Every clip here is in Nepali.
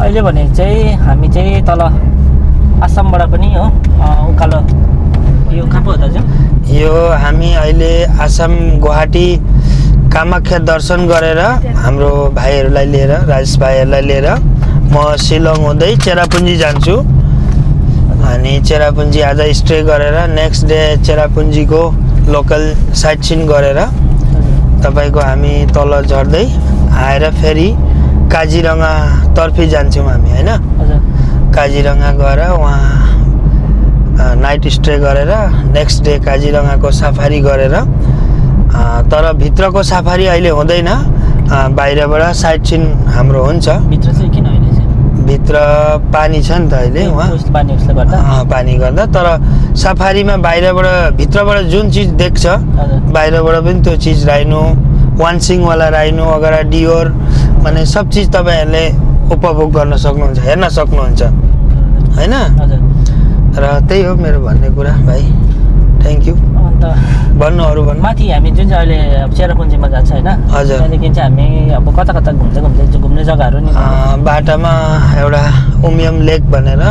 अहिले भने चाहिँ हामी चाहिँ तल आसामबाट पनि हो उकालो यो कहाँ पो हो दाजु? यो हामी अहिले आसाम गुवाहाटी कामाख्या दर्शन गरेर हाम्रो भाइहरूलाई लिएर राजेश भाइहरूलाई लिएर म शिलङ हुँदै चेरापुन्जी जान्छु। अनि चेरापुन्जी आज स्टे गरेर नेक्स्ट डे चेरापुन्जीको लोकल साइट सिन गरेर तपाईको हामी तल झर्दै आएर फेरि काजिरङा तर्फी जान्छौँ हामी हैन। काजिरङा गएर वहाँ नाइट स्टे गरेर नेक्स्ट डे काजिरङाको सफारी गरेर तर भित्रको सफारी अहिले हुँदैन, बाहिरबाट साइट सिन हाम्रो हुन्छ। भित्र चाहिँ किन अहिले चाहिँ? भित्र पानी छ नि त अहिले वहाँ पानी उसले गर्दा पानी गर्दा, तर सफारीमा बाहिरबाट भित्रबाट जुन चिज देख्छ बाहिरबाट पनि त्यो चिज राइनो वान सिङवाला राइनो वगैरह डियोर माने सब चिज तपाईहरुले उपभोग गर्न सक्नुहुन्छ, हेर्न सक्नुहुन्छ हैन। र त्यही हो मेरो भन्ने कुरा भाइ। Thank you. अन्त भन्नु अरु भन्नु। माथि हामी जुन चाहिँ अहिले चेरापुन्जीमा जान्छ हैन, हजुर, त्यहाँदेखि चाहिँ हामी अब कता कता घुम्ने जग्गाहरू नि बाटामा एउटा ओमियम लेक भनेर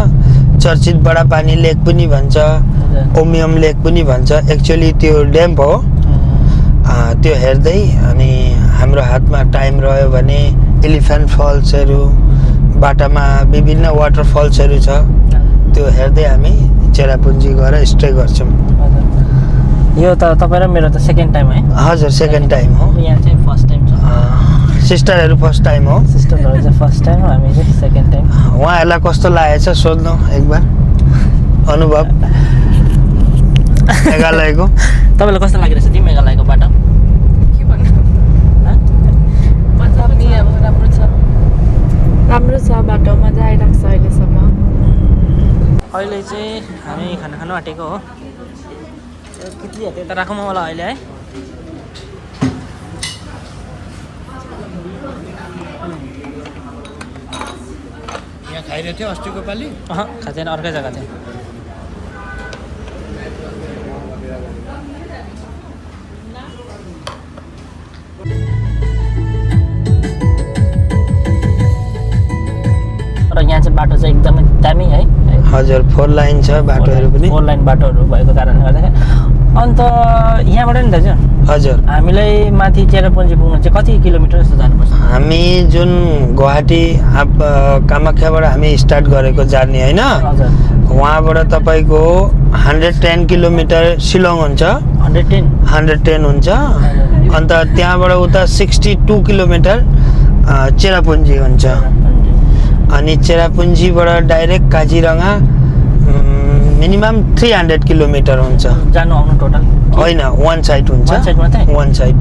चर्चित बडा पानी लेक पनि भन्छ, ओमियम लेक पनि भन्छ। एक्चुअली त्यो ड्याम हो। त्यो हेर्दै अनि हाम्रो हातमा टाइम रह्यो भने एलिफेन्ट फल्सहरू बाटामा विभिन्न वाटरफल्सहरू छ, त्यो हेर्दै हामी चेरापुन्जी गएर स्टे गर्छौँ। यो त तपाईँ र मेरो त सेकेन्ड टाइम है? हजुर सेकेन्ड टाइम हो। यहाँ चाहिँ फर्स्ट टाइम छ। सिस्टरहरू फर्स्ट टाइम हो। सिस्टरहरू चाहिँ फर्स्ट टाइम, हामी चाहिँ सेकेन्ड टाइम। उहाँहरूलाई कस्तो लागेछ सोध्नु एक बार अनुभव मेघालयको। तपाईँलाई कस्तो लागिरहेछ तिमी मेघालयको बाटो? के भन्नु, मजा पनि अब राम्रो छ बाटो, मजा आइरहेको छ अहिलेसम्म। अहिले चाहिँ हामी खाना खानु आँटेको हो। कितली हो त्यो त राखौँ होला अहिले है। यहाँ खाइरहेको थियो अस्तिको पालि? खाएको थिएन, अर्कै जग्गा थियो। र यहाँ चाहिँ बाटो चाहिँ एकदमै दामी है। हजुर 4 लाइन छ बाटोहरू पनि। 4 लाइन बाटोहरू भएको कारणले गर्दाखेरि। अन्त यहाँबाट नि दाजु हजुर हामीलाई माथि चेरापुन्जी पुग्नु चाहिँ कति किलोमिटर जस्तो जानुपर्छ? हामी जुन गुवाहाटी कामाख्याबाट हामी स्टार्ट गरेको जर्नी हैन, वहाँबाट तपाईको 110 किलोमिटर शिलङ हुन्छ। 110 हुन्छ। अन्त त्यहाँबाट उता 62 किलोमिटर चेरापुन्जी हुन्छ। अनि चेरापुन्जीबाट डाइरेक्ट काजिरङा मिनिमम 300 किलोमिटर हुन्छ। जानु आउनु टोटल होइन, वान साइड हुन्छ। वान साइड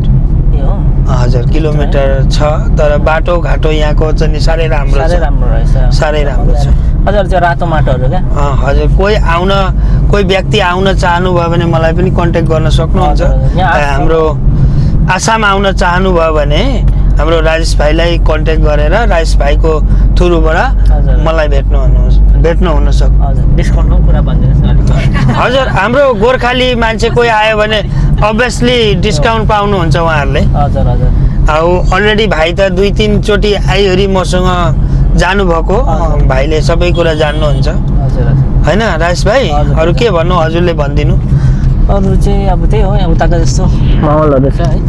हजुर किलोमिटर छ, तर बाटो घाटो यहाँको चाहिँ साह्रै राम्रो रहेछ। साह्रै राम्रो छ। हजुर त्यो रातो माटोहरू क्या? हजुर कोही व्यक्ति आउन चाहनु भयो भने मलाई पनि कन्ट्याक्ट गर्न सक्नुहुन्छ। हाम्रो आसाम आउन चाहनु भयो भने हाम्रो राजेश भाइलाई कन्ट्याक्ट गरेर राजेश भाइको थ्रुबाट मलाई भेट्नु हुन सक्छ। डिस्काउन्टको कुरा भनिदिनुहोस्। हजुर हाम्रो गोर्खाली मान्छे कोही आयो भने अभियसली डिस्काउन्ट पाउनुहुन्छ उहाँहरूले। हजुर हजुर। अब अलरेडी भाइ त 2-3 चोटि आइहरि मसँग जानुभएको, भाइले सबै कुरा जान्नुहुन्छ होइन राजेश भाइ। अरू के भन्नु हजुरले भनिदिनु। अरू चाहिँ अब त्यही हो, उताको जस्तो माहौलहरू छ है।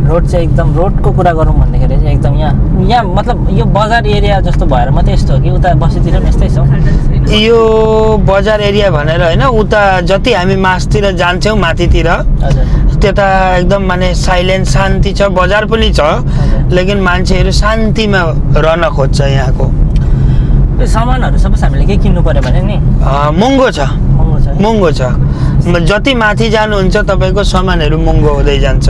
रोड चाहिँ एकदम रोडको कुरा गरौँ भन्दाखेरि चाहिँ एकदम यहाँ मतलब यो बजार एरिया जस्तो भएर मात्रै यस्तो हो कि उता बस्तीतिर पनि यस्तै छ? यो बजार एरिया भनेर होइन, उता जति हामी मासतिर जान्छौँ माथितिर त्यता एकदम माने साइलेन्ट शान्ति छ। बजार पनि छ लेकिन मान्छेहरू शान्तिमा रहन खोज्छ। यहाँको सामानहरू सबै हामीले के किन्नु पर्यो भने नि महँगो छ। जति माथि जानुहुन्छ तपाईँको सामानहरू महँगो हुँदै जान्छ।